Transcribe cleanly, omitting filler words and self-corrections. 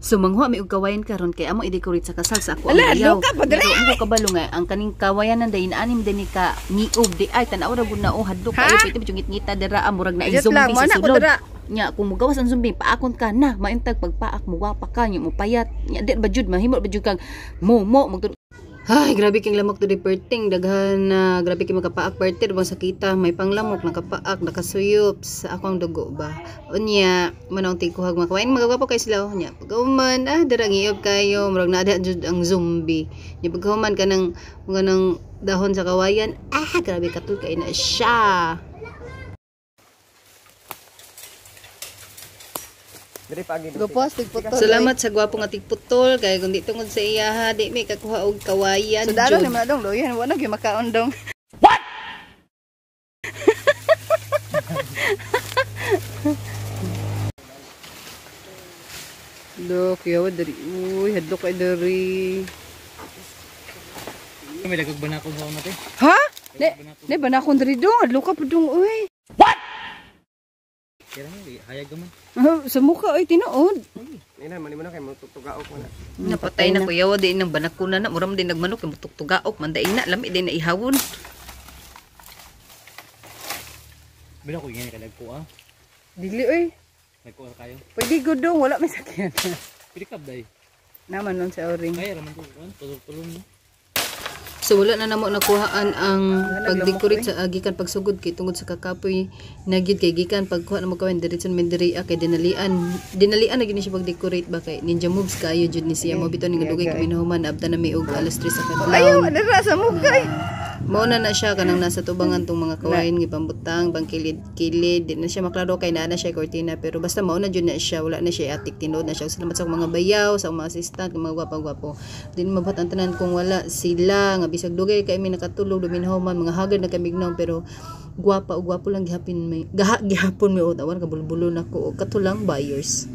So manghuwa mi og kawayan karon kay amo i-decorate sa kasal sa ako ang Ala, bayaw. luka pa diri. Pero mo ko kabalo nga ang kaning kawayanan dayon anim din ni ka ngiog di ay tan-aw ra gud na oh, hadlok Ha? kayo pwede medyo ngit-ngita dira ah, murag na Ayot zombie lang, mo sa na ko sulod. dira. Nya kung mugawas ang zombie paakon ka na maintag pagpaak mo gwapa ka nya mo payat nya di ba jud mahimo ba jud kang mo mo magtud. Ay, grabe king lamok to perting daghan na grabe kay makapaak perter bang sakita may panglamok nakapaak nakasuyop sa akong dugo ba. Unya manong tigkuhag makawain magagwapo kay sila unya paghuman dira ngiob kayo murag naa jud ang zombie nya paghuman kanang mga nang dahon sa kawayan, grabe katul kay na siya. Gupos, tigputol. Salamat sa gwapo nga tigputol kay kung di tungod sa iya ha di mi kakuha og kawayan So dalo jud. ni mga dong, luyan, wala gyud makaon dong. What? Dok, yawa diri. Uy, hadlok kay diri. May dagag banakon sa una te. Ha? Ne, ne banakon diri dong, hadlok ka pa dong, uy. Kira mo, hayag ka man. Sa mukha oy tinuod. Ina, mani mo na kay magtugtugaok mo na. Napatay na kuya wa di nang banakuna na muram din nagmanok kay mutugtugaok man dai na lami din na ihawon. Bila ko ingay ka nagko ah. Dili oy. Nagko kayo. Pwede gud dong, wala may sakyan. Pili ka day. Naman nun sa oring. Kaya raman to, kan tulong-tulong no. So wala na namo nakuhaan ang pag-decorate sa gikan pagsugod kay tungod sa kakapoy na gyud kay gikan pagkuha na mo kawen diretso man diri kay dinalian dinalian na gyud ni siya pag-decorate ba kay ninja moves kayo jud ni siya mo bitaw ni nga dugay kami nahuman abta na mi og alas 3 sa Ayaw, kadlawon. dira sa mukha. Oy. Mao na na siya kanang nasa tubangan tong mga kawayan gipambutang bang kilid-kilid di na siya maklaro kay naa na siya kortina pero basta mao na jud na siya, wala na siya atik tinuod na siya. Salamat sa akong mga bayaw, sa akong mga assistant, mga gwapa-gwapo. Di na mabuhat ang tanan kung wala sila nga bisag dugay kay mi nakatulog duminhaw man mga haggard na kami gnaw pero gwapa og gwapo lang gihapon may gaha gihapon may tawan ka bulbulo nako og katulang buyers.